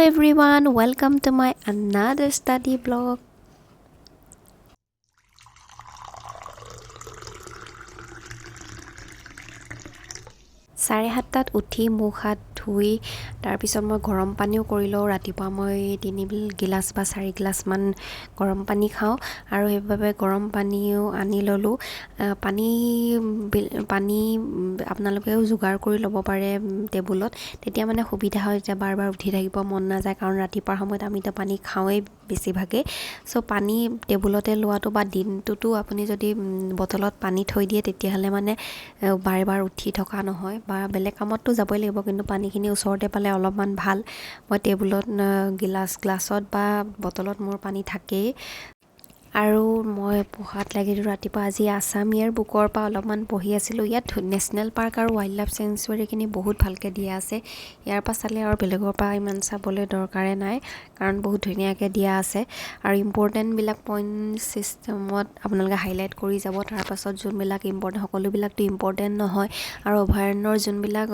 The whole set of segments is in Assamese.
Everyone, welcome to my another study vlog. 7:30ত উঠি মুখ হাত ধুই তাৰপিছত মই গৰম পানীও কৰি লওঁ। ৰাতিপুৱা মই 3 গিলাচ বা 4 গিলাচমান গৰম পানী খাওঁ আৰু সেইবাবে গৰম পানীও আনি ল'লোঁ। পানী আপোনালোকেও যোগাৰ কৰি ল'ব পাৰে টেবুলত, তেতিয়া মানে সুবিধা হয়, তেতিয়া বাৰ বাৰ উঠি থাকিব মন নাযায়, কাৰণ ৰাতিপুৱাৰ সময়ত আমিতো পানী খাওঁৱেই বেছিভাগেই। চ' পানী টেবুলতে লোৱাটো বা দিনটোতো আপুনি যদি বটলত পানী থৈ দিয়ে তেতিয়াহ'লে মানে বাৰে বাৰ উঠি থকা নহয়, বা বেলেগ কামততো যাবই লাগিব, কিন্তু পানীখিনি ওচৰতে পালে অলপমান ভাল। মই টেবুলত গ্লাছত বা বটলত মোৰ পানী থাকেই। আৰু মই পঢ়াত লাগিলোঁ ৰাতিপুৱা। আজি আছাম ইয়েৰ বুকৰ পৰা অলপমান পঢ়ি আছিলোঁ। ইয়াত নেশ্যনেল পাৰ্ক আৰু ৱাইল্ড লাইফ চেংচুৱেৰীখিনি বহুত ভালকৈ দিয়া আছে। ইয়াৰ পৰা চালে আৰু বেলেগৰ পৰা ইমান চাবলৈ দৰকাৰে নাই, কাৰণ বহুত ধুনীয়াকৈ দিয়া আছে। আৰু ইম্পৰ্টেণ্টবিলাক পইণ্ট ছিষ্টেমত আপোনালোকে হাইলাইট কৰি যাব। তাৰপাছত যোনবিলাক ইম্পৰ্টেণ্ট, সকলোবিলাকতো ইম্পৰ্টেণ্ট নহয়, আৰু অভয়াৰণ্যৰ যোনবিলাক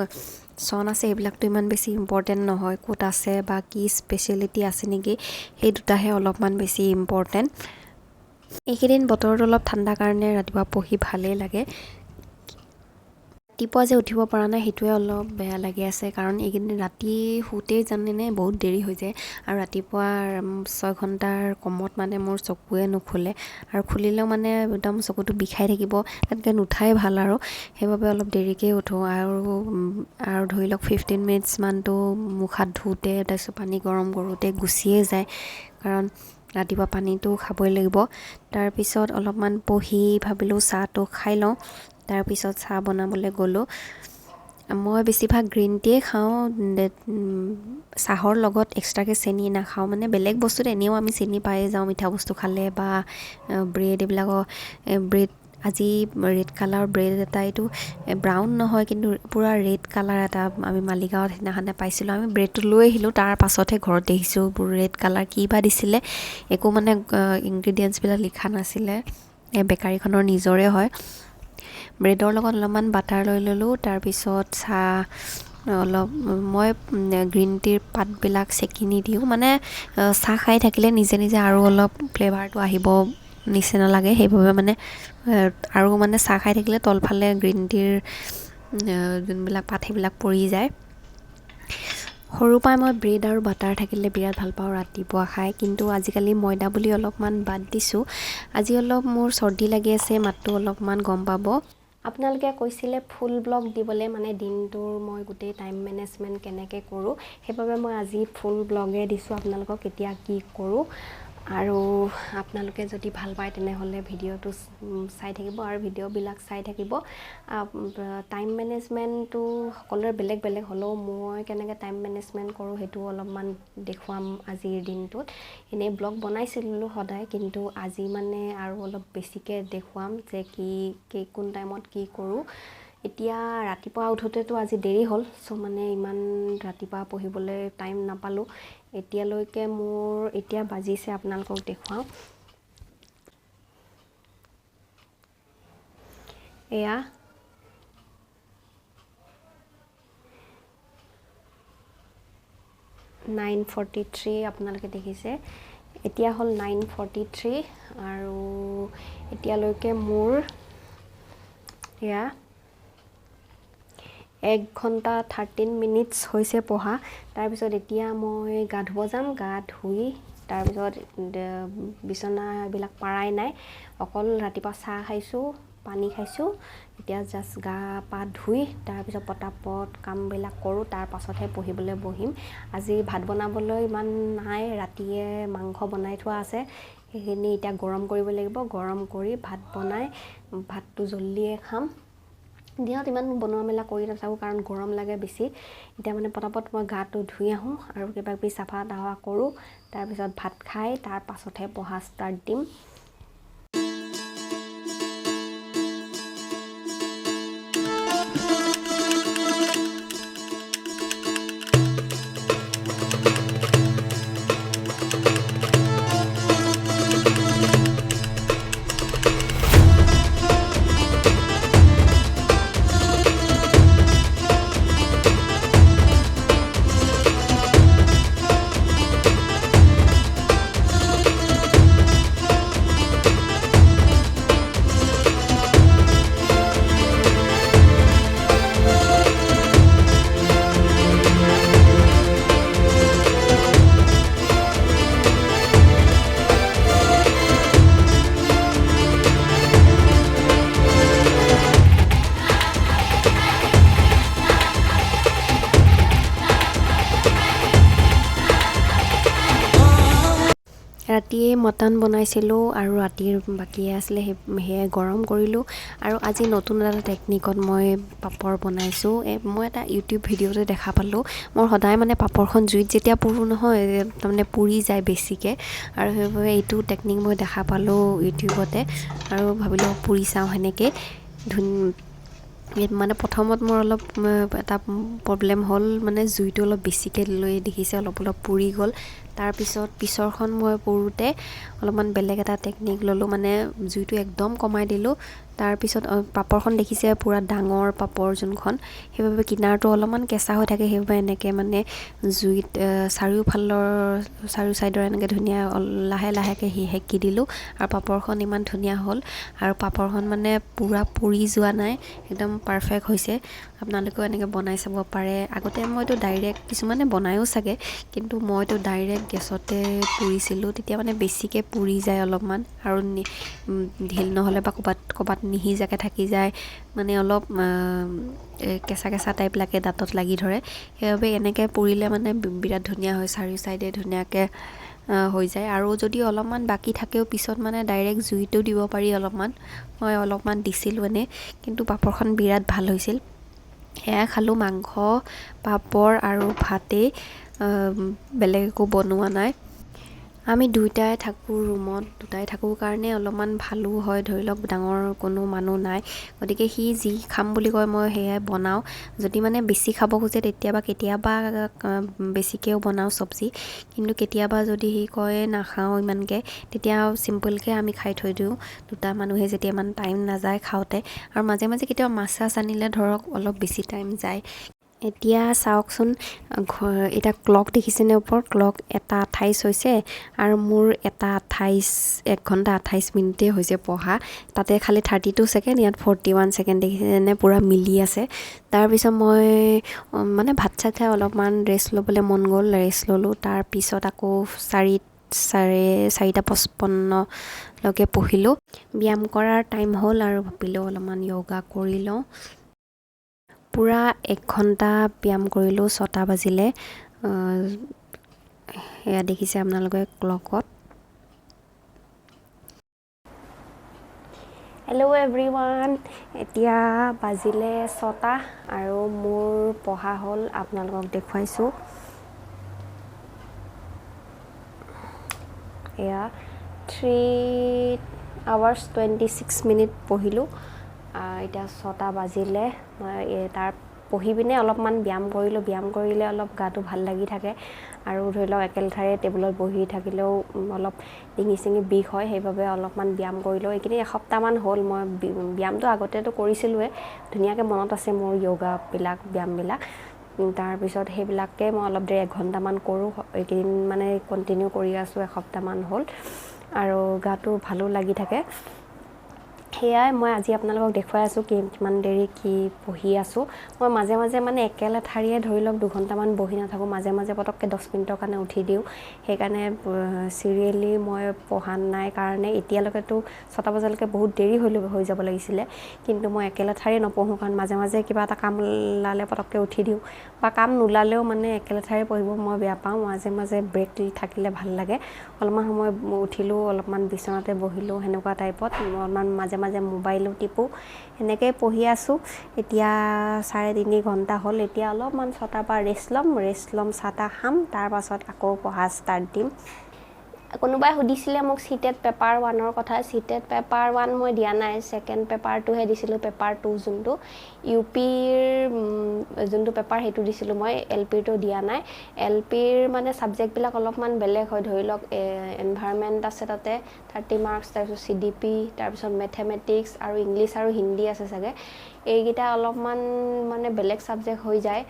চন আছে সেইবিলাকতো ইমান বেছি ইম্পৰ্টেণ্ট নহয়, ক'ত আছে বা কি স্পেচিয়েলিটি আছে নেকি সেই দুটাহে অলপমান বেছি ইম্পৰ্টেণ্ট। এইকেইদিন বতৰটো অলপ ঠাণ্ডা কাৰণে ৰাতিপুৱা পঢ়ি ভালেই লাগে। ৰাতিপুৱা যে উঠিব পৰা নাই সেইটোৱে অলপ বেয়া লাগি আছে, কাৰণ এইকেইদিন ৰাতি শুওঁতেই জানেনে বহুত দেৰি হৈ যায়, আৰু ৰাতিপুৱা 6 ঘণ্টাৰ কমত মানে মোৰ চকুৱে নুখুলে, আৰু খুলিলেও মানে একদম চকুটো বিষাই থাকিব, তাতকৈ নুঠাই ভাল আৰু সেইবাবে অলপ দেৰিকৈ উঠোঁ। আৰু ধৰি লওক 15 মিনিটছমানটো মুখ হাত ধুওঁতে, তাৰপিছত পানী গৰম কৰোঁতে গুচিয়ে যায়, কাৰণ ৰাতিপুৱা পানীটো খাবই লাগিব। তাৰপিছত অলপমান পঢ়ি ভাবিলোঁ চাহটো খাই লওঁ। তাৰপিছত চাহ বনাবলৈ গ'লোঁ। মই বেছিভাগ গ্ৰীণ টিয়ে খাওঁ, চাহৰ লগত এক্সট্ৰাকৈ চেনি নাখাওঁ, মানে বেলেগ বস্তুত এনেও আমি চেনি পায়ে যাওঁ মিঠা বস্তু খালে, বা ব্ৰেড এইবিলাকৰ ব্ৰেড, আজি ৰেড কালাৰ ব্ৰেড এটা, এইটো ব্ৰাউন নহয় কিন্তু পূৰা ৰেড কালাৰ এটা আমি মালিগাঁৱত সেইদিনাখনে পাইছিলোঁ। আমি ব্ৰেডটো লৈ আহিলোঁ, তাৰ পাছতহে ঘৰত দেখিছোঁ ৰেড কালাৰ কি বা দিছিলে, একো মানে ইনগ্ৰিডিয়েণ্টছবিলাক লিখা নাছিলে, এই বেকাৰীখনৰ নিজৰে হয়। ব্ৰেডৰ লগত অলপমান বাটাৰ লৈ ল'লোঁ। তাৰপিছত চাহ অলপ মই গ্ৰীণ টিৰ পাতবিলাক চেকি নিদিওঁ, মানে চাহ খাই থাকিলে নিজে নিজে আৰু অলপ ফ্লেভাৰটো আহিব নিচিনা লাগে, সেইবাবে মানে আৰু মানে চাহ খাই থাকিলে তলফালে গ্ৰীণ টিৰ যোনবিলাক পাত সেইবিলাক পৰি যায়। সৰুৰ পৰাই মই ব্ৰেড আৰু বাটাৰ থাকিলে বিৰাট ভাল পাওঁ ৰাতিপুৱা খাই, কিন্তু আজিকালি ময়দা বুলি অলপমান বাদ দিছোঁ। আজি অলপ মোৰ চৰ্দি লাগি আছে, মাতটো অলপমান গম পাব। আপোনালোকে কৈছিলে ফুল ব্লগ দিবলৈ, মানে দিনটোৰ মই গোটেই টাইম মেনেজমেণ্ট কেনেকৈ কৰোঁ, সেইবাবে মই আজি ফুল ব্লগে দিছোঁ আপোনালোকক কেতিয়া কি কৰোঁ। আৰু আপোনালোকে যদি ভাল পায় তেনেহ'লে ভিডিঅ'টো চাই থাকিব আৰু ভিডিঅ'বিলাক চাই থাকিব। টাইম মেনেজমেণ্টটো সকলোৰে বেলেগ বেলেগ হ'লেও মই কেনেকৈ টাইম মেনেজমেণ্ট কৰোঁ সেইটো অলপমান দেখুৱাম আজিৰ দিনটোত। এনেই ব্লগ বনাইছিলোঁ সদায়, কিন্তু আজি মানে আৰু অলপ বেছিকৈ দেখুৱাম যে কি কি কোন টাইমত কি কৰোঁ। এতিয়া ৰাতিপুৱা উঠোঁতেতো আজি দেৰি হ'ল, চ' মানে ইমান ৰাতিপুৱা পঢ়িবলৈ টাইম নাপালোঁ। এতিয়ালৈকে মোৰ এতিয়া বাজিছে, আপোনালোকক দেখুৱাওঁ, এয়া 9:43 আপোনালোকে দেখিছে। এতিয়া হ'ল 9:43 আৰু এতিয়ালৈকে মোৰ এয়া 1 ঘণ্টা 13 মিনিটছ হৈছে পঢ়া। তাৰপিছত এতিয়া মই গা ধুব যাম, গা ধুই তাৰপিছত বিচনা এইবিলাক পাৰাই নাই, অকল ৰাতিপুৱা চাহ খাইছোঁ, পানী খাইছোঁ। এতিয়া জাষ্ট গা পা ধুই তাৰপিছত পটাপট কামবিলাক কৰোঁ, তাৰ পাছতহে পঢ়িবলৈ বহিম। আজি ভাত বনাবলৈ ইমান নাই, ৰাতিয়ে মাংস বনাই থোৱা আছে, সেইখিনি এতিয়া গৰম কৰিব লাগিব। গৰম কৰি ভাত বনাই ভাতটো জল্দিয়ে খাম। দিনত ইমান বনোৱা মেলা কৰি নাথাকোঁ, কাৰণ গৰম লাগে বেছি। এতিয়া মানে পটাপট মই গাটো ধুই আহোঁ আৰু কিবা কিবি চাফা তাফা কৰোঁ, তাৰপিছত ভাত খাই তাৰ পাছতহে পঢ়া ষ্টাৰ্ট দিম। ৰাতিয়ে মটন বনাইছিলোঁ আৰু ৰাতিৰ বাকীয়ে আছিলে, সেয়াই গৰম কৰিলোঁ। আৰু আজি নতুন এটা টেকনিকত মই পাপৰ বনাইছোঁ। এই মই এটা ইউটিউব ভিডিঅ'তে দেখা পালোঁ। মোৰ সদায় মানে পাপৰখন জুইত যেতিয়া পুৰোঁ নহয়, তাৰমানে পুৰি যায় বেছিকৈ, আৰু সেইবাবে এইটো টেকনিক মই দেখা পালোঁ ইউটিউবতে আৰু ভাবিলোঁ পুৰি চাওঁ সেনেকৈ। মানে প্ৰথমত মোৰ অলপ এটা প্ৰব্লেম হ'ল, মানে জুইটো অলপ বেছিকৈ লৈ দেখিছে অলপ অলপ পুৰি গ'ল। তাৰপিছত পিছৰখন মই পুৰোঁতে অলপমান বেলেগ এটা টেকনিক ল'লোঁ, মানে জুইটো একদম কমাই দিলোঁ। তাৰপিছত পাপৰখন দেখিছে পূৰা ডাঙৰ পাপৰ যোনখন, সেইবাবে কিনাৰটো অলপমান কেঁচা হৈ থাকে, সেইবাবে এনেকৈ মানে জুইত চাৰিওফালৰ চাৰিও ছাইডৰ এনেকৈ ধুনীয়া লাহে লাহেকৈ সেকি দিলোঁ আৰু পাপৰখন ইমান ধুনীয়া হ'ল। আৰু পাপৰখন মানে পূৰা পুৰি যোৱা নাই, একদম পাৰফেক্ট হৈছে। আপোনালোকেও এনেকৈ বনাই চাব পাৰে। আগতে মইতো ডাইৰেক্ট, কিছুমানে বনায়ো চাগে, কিন্তু মইতো ডাইৰেক্ট গেছতে পুৰিছিলোঁ, তেতিয়া মানে বেছিকৈ পুৰি যায় অলপমান আৰু ঢিল নহ'লে বা ক'ৰবাত ক'ৰবাত নিসিজাকৈ থাকি যায়, মানে অলপ কেঁচা কেঁচা টাইপ লাগে, দাঁতত লাগি ধৰে। সেইবাবে এনেকৈ পুৰিলে মানে বিৰাট ধুনীয়া হয়, চাৰিও ছাইডে ধুনীয়াকৈ হৈ যায়। আৰু যদি অলপমান বাকী থাকেও পিছত মানে ডাইৰেক্ট জুইতো দিব পাৰি অলপমান, মই অলপমান দিছিলোঁ এনেই, কিন্তু পাপৰখন বিৰাট ভাল হৈছিল। সেয়া খালোঁ, মাংস, পাপৰ আৰু ভাতেই, বেলেগ একো বনোৱা নাই। আমি দুয়োটাই থাকোঁ ৰুমত, দুটাই থাকোঁ কাৰণে অলপমান ভালো হয়, ধৰি লওক ডাঙৰ কোনো মানুহ নাই, গতিকে সি যি খাম বুলি কয় মই সেয়াই বনাওঁ। যদি মানে বেছি খাব খোজে তেতিয়াবা কেতিয়াবা বেছিকৈও বনাওঁ চব্জি, কিন্তু কেতিয়াবা যদি সি কয় নাখাওঁ ইমানকৈ, তেতিয়া চিম্পলকৈ আমি খাই থৈ দিওঁ। দুটা মানুহে যেতিয়া ইমান টাইম নাযায় খাওঁতে, আৰু মাজে মাজে কেতিয়াবা মাছ চাছ আনিলে ধৰক অলপ বেছি টাইম যায়। এতিয়া চাওকচোন, এতিয়া ক্লক দেখিছেনে ওপৰত? ক্লক 1:28 হৈছে আৰু মোৰ 1:28, 1 ঘণ্টা 28 মিনিটেই হৈছে পঢ়া। তাতে খালি 32 ছেকেণ্ড, ইয়াত 41 ছেকেণ্ড দেখিছেনে, পূৰা মিলি আছে। তাৰপিছত মই মানে ভাত চাত খাই অলপমান ৰেষ্ট ল'বলৈ মন গ'ল, ৰেষ্ট ল'লোঁ। তাৰপিছত আকৌ 4:30 4:55লৈকে পঢ়িলোঁ। ব্যায়াম কৰাৰ টাইম হ'ল আৰু ভাবিলোঁ অলপমান য়োগা কৰি লওঁ। পূৰা 1 ঘণ্টা ব্যায়াম কৰিলোঁ, 6টা বাজিলে। এয়া দেখিছে আপোনালোকে ক্লকত। হেল্ল' এভৰিৱান, এতিয়া বাজিলে 6টা আৰু মোৰ পঢ়া হ'ল, আপোনালোকক দেখুৱাইছোঁ। এয়া 3 আৱাৰ্ছ 26 মিনিট পঢ়িলোঁ। এতিয়া 6টা বাজিলে। মই তাৰ পঢ়ি পিনে অলপমান ব্যায়াম কৰিলোঁ। ব্যায়াম কৰিলে অলপ গাটো ভাল লাগি থাকে আৰু ধৰি লওক একেলেথাৰিয়ে টেবুলত বহি থাকিলেও অলপ ডিঙি চিঙি বিষ হয়, সেইবাবে অলপমান ব্যায়াম কৰিলোঁ। এইখিনি এসপ্তাহমান হ'ল মই ব্যায়ামটো আগতেতো কৰিছিলোঁৱে, ধুনীয়াকৈ মনত আছে মোৰ য়োগাবিলাক, ব্যায়ামবিলাক। তাৰপিছত সেইবিলাকে মই অলপ দেৰি এঘণ্টামান কৰোঁ, এইকেইদিন মানে কণ্টিনিউ কৰি আছোঁ, এসপ্তাহমান হ'ল আৰু গাটো ভালো লাগি থাকে। সেয়াই মই আজি আপোনালোকক দেখুৱাই আছোঁ কিমান দেৰি কি পঢ়ি আছোঁ। মই মাজে মাজে মানে একেলেথাৰিয়ে ধৰি লওক 2 ঘণ্টামান বহি নাথাকোঁ, মাজে মাজে পটককৈ 10 মিনিটৰ কাৰণে উঠি দিওঁ। সেইকাৰণে চিৰিয়েলি মই পঢ়া নাই কাৰণে এতিয়ালৈকেতো 6টা বজালৈকে বহুত দেৰি হৈ যাব লাগিছিলে, কিন্তু মই একেলেথাৰিয়ে নপঢ়োঁ, কাৰণ মাজে মাজে কিবা এটা কাম ওলালে পটককৈ উঠি দিওঁ, বা কাম নোলালেও মানে একেলেথাৰিয়ে পঢ়িব মই বেয়া পাওঁ। মাজে মাজে ব্ৰেক থাকিলে ভাল লাগে। অলপমান সময় উঠিলোঁ, অলপমান বিচনাতে বহিলোঁ, সেনেকুৱা টাইপত অলপমান মাজে মাজে মোবাইলো টিপোঁ, সেনেকৈয়ে পঢ়ি আছোঁ। এতিয়া 3.5 ঘণ্টা হ'ল। এতিয়া অলপমান 6টাৰ পৰা ৰেষ্ট ল'ম, ৰেষ্ট ল'ম, চাহ তাহ খাম, তাৰপাছত আকৌ পঢ়া ষ্টাৰ্ট দিম। কোনোবাই সুধিছিলে মোক চি টেট পেপাৰ 1ৰ কথা। চি টেট পেপাৰ 1 মই দিয়া নাই, ছেকেণ্ড পেপাৰটোহে দিছিলোঁ, পেপাৰ 2 যোনটো ইউ পিৰ যোনটো পেপাৰ সেইটো দিছিলোঁ মই, এল পিৰটো দিয়া নাই। এল পিৰ মানে ছাবজেক্টবিলাক অলপমান বেলেগ হয়, ধৰি লওক এনভাইৰমেণ্ট আছে তাতে 30 মাৰ্কছ, তাৰপিছত চি ডি পি, তাৰপিছত মেথেমেটিক্স আৰু ইংলিছ আৰু হিন্দী আছে চাগে। এইকেইটা অলপমান মানে বেলেগ ছাবজেক্ট হৈ যায়,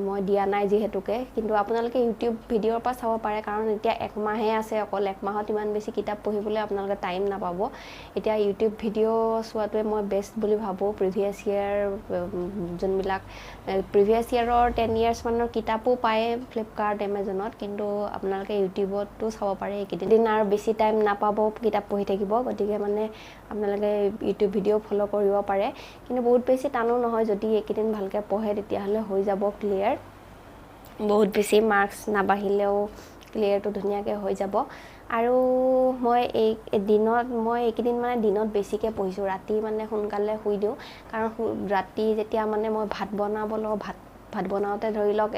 মই দিয়া নাই যিহেতুকে। কিন্তু আপোনালোকে ইউটিউব ভিডিঅ'ৰ পৰা চাব পাৰে, কাৰণ এতিয়া একমাহে আছে, অকল একমাহত ইমান বেছি কিতাপ পঢ়িবলৈ আপোনালোকে টাইম নাপাব। এতিয়া ইউটিউব ভিডিঅ' চোৱাটোৱে মই বেষ্ট বুলি ভাবোঁ। প্ৰিভিয়াছ ইয়েৰ যোনবিলাক প্ৰিভিয়াছ ইয়েৰৰ 10 ইয়েৰ্ছমানৰ কিতাপো পায় ফ্লিপকাৰ্ট, এমেজনত, কিন্তু আপোনালোকে ইউটিউবতো চাব পাৰে। এইকেইদিন আৰু বেছি টাইম নাপাব কিতাপ পঢ়ি থাকিব, গতিকে মানে আপোনালোকে ইউটিউব ভিডিঅ' ফ'ল' কৰিব পাৰে। কিন্তু বহুত বেছি টানো নহয়, যদি এইকেইদিন ভালকৈ পঢ়ে তেতিয়াহ'লে হৈ যাব ক্লিয়াৰ। বহুত বেছি মাৰ্কছ নাবাঢ়িলেও ক্লিয়াৰটো ধুনীয়াকৈ হৈ যাব। আৰু মই এই দিনত, মই এইকেইদিন মানে দিনত বেছিকৈ পঢ়িছোঁ, ৰাতি মানে সোনকালে শুই দিওঁ। কাৰণ ৰাতি যেতিয়া মানে মই ভাত বনাব লওঁ, ভাত ভাত বনাওঁতে ধৰি লওক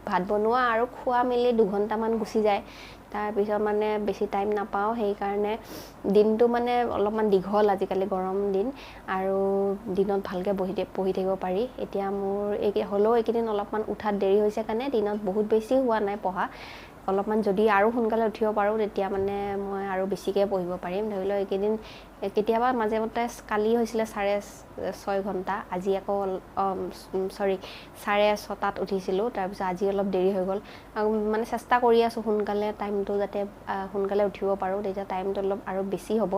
ভাত বনোৱা আৰু খোৱা মেলি 2 ঘণ্টামান গুচি যায়। তাৰপিছত মানে বেছি টাইম নাপাওঁ। সেইকাৰণে দিনটো মানে অলপমান দীঘল আজিকালি, গৰম দিন আৰু দিনত ভালকৈ বহি পঢ়ি থাকিব পাৰি। এতিয়া মোৰ এই হ'লেও এইকেইদিন অলপমান উঠাত দেৰি হৈছে কাৰণে দিনত বহুত বেছি হোৱা নাই পঢ়া। অলপমান যদি আৰু সোনকালে উঠিব পাৰোঁ, তেতিয়া মানে মই আৰু বেছিকৈ পঢ়িব পাৰিম। ধৰি লওক এইকেইদিন কেতিয়াবা মাজে মতে, কালি হৈছিলে 6.5 ঘণ্টা, আজি আকৌ, চৰি, 6:30ত উঠিছিলোঁ, তাৰপিছত আজি অলপ দেৰি হৈ গ'ল। আৰু মানে চেষ্টা কৰি আছোঁ সোনকালে টাইমটো যাতে সোনকালে উঠিব পাৰোঁ, তেতিয়া টাইমটো অলপ আৰু বেছি হ'ব।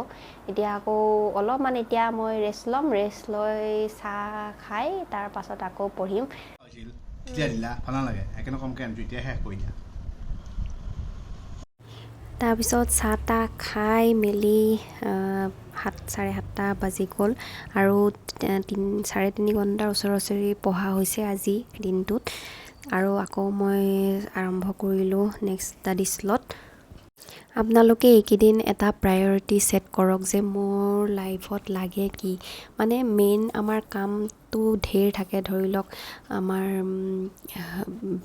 এতিয়া আকৌ অলপমান এতিয়া মই ৰেষ্ট ল'ম। ৰেষ্ট লৈ চাহ খাই তাৰ পাছত আকৌ পঢ়িম। তেতিয়া দিলা ভাল নালাগে, সেইকাৰণে কমকৈ আনিছোঁ। এতিয়া শেষ কৰি দিয়া। তাৰপিছত চাহ তাহ খাই মেলি 7, 7:30 বাজি গ'ল আৰু 3, 3.5 ঘণ্টাৰ ওচৰা ওচৰি পঢ়া হৈছে আজি দিনটোত। আৰু আকৌ মই আৰম্ভ কৰিলোঁ নেক্সট ষ্টাডি শ্লট। আপোনালোকে এইকেইদিন এটা প্ৰায়ৰিটি ছেট কৰক যে মোৰ লাইফত লাগে কি। মানে মেইন আমাৰ কামটো ঢেৰ থাকে, ধৰি লওক আমাৰ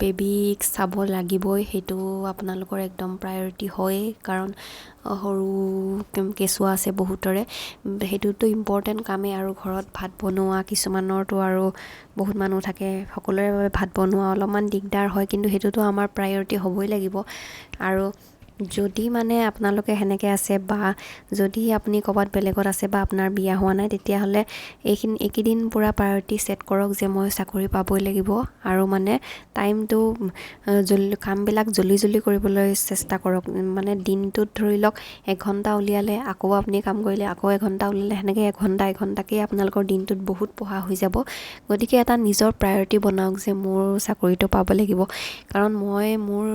বেবীক চাব লাগিবই, সেইটো আপোনালোকৰ একদম প্ৰায়ৰিটি হয়েই, কাৰণ সৰু কেঁচুৱা আছে বহুতৰে, সেইটোতো ইম্পৰ্টেণ্ট কামেই। আৰু ঘৰত ভাত বনোৱা, কিছুমানৰতো আৰু বহুত মানুহ থাকে, সকলোৰে বাবে ভাত বনোৱা অলপমান দিগদাৰ হয়, কিন্তু সেইটোতো আমাৰ প্ৰায়ৰিটি হ'বই লাগিব। আৰু যদি মানে আপোনালোকে সেনেকৈ আছে বা যদি আপুনি ক'ৰবাত বেলেগত আছে বা আপোনাৰ বিয়া হোৱা নাই, তেতিয়াহ'লে এইকেইদিন পূৰা প্ৰায়ৰিটি ছেট কৰক যে মই চাকৰি পাবই লাগিব। আৰু মানে টাইমটো কামবিলাক জল্দি জল্দি কৰিবলৈ চেষ্টা কৰক। মানে দিনটোত ধৰি লওক এঘণ্টা উলিয়ালে, আকৌ আপুনি কাম কৰিলে, আকৌ এঘণ্টা উলিয়ালে, সেনেকৈ এঘণ্টা এঘণ্টাকেই আপোনালোকৰ দিনটোত বহুত পঢ়া হৈ যাব। গতিকে এটা নিজৰ প্ৰায়ৰিটি বনাওক যে মোৰ চাকৰিটো পাব লাগিব। কাৰণ মই মোৰ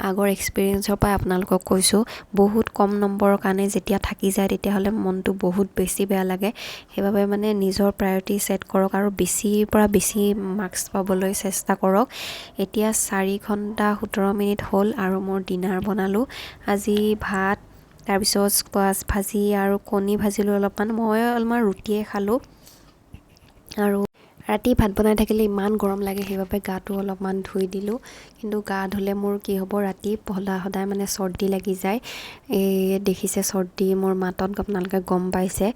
আগৰ এক্সপিৰিয়েঞ্চৰ পৰা আপোনালোকক কৈছোঁ, বহুত কম নম্বৰৰ কাৰণে যেতিয়া থাকি যায়, তেতিয়াহ'লে মনটো বহুত বেছি বেয়া লাগে। সেইবাবে মানে নিজৰ প্ৰায়ৰিটি ছেট কৰক আৰু বেছিৰ পৰা বেছি মাৰ্কছ পাবলৈ চেষ্টা কৰক। এতিয়া 4 ঘণ্টা 17 মিনিট হ'ল আৰু মোৰ ডিনাৰ বনালোঁ আজি। ভাত, তাৰপিছত স্কোৱাচ ভাজি আৰু কণী ভাজিলোঁ অলপমান। মই অলপমান ৰুটিয়ে খালোঁ। আৰু ৰাতি ভাত বনাই থাকিলে ইমান গৰম লাগে, সেইবাবে গাটো অলপমান ধুই দিলোঁ। কিন্তু গা ধুলে মোৰ কি হ'ব, ৰাতি সদায় সদায় মানে চৰ্দি লাগি যায়। এই দেখিছে চৰ্দি, মোৰ মাতত আপোনালোকে গম পাইছে।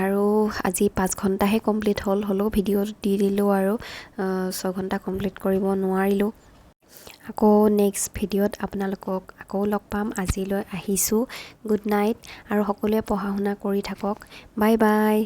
আৰু আজি 5 ঘণ্টাহে কমপ্লিট হ'ল, হ'লেও ভিডিঅ' দি দিলোঁ আৰু 6 ঘণ্টা কমপ্লিট কৰিব নোৱাৰিলোঁ। আকৌ নেক্সট ভিডিঅ'ত আপোনালোকক আকৌ লগ পাম। আজিলৈ আহিছোঁ, গুড নাইট। আৰু সকলোৱে পঢ়া শুনা কৰি থাকক। Bye bye.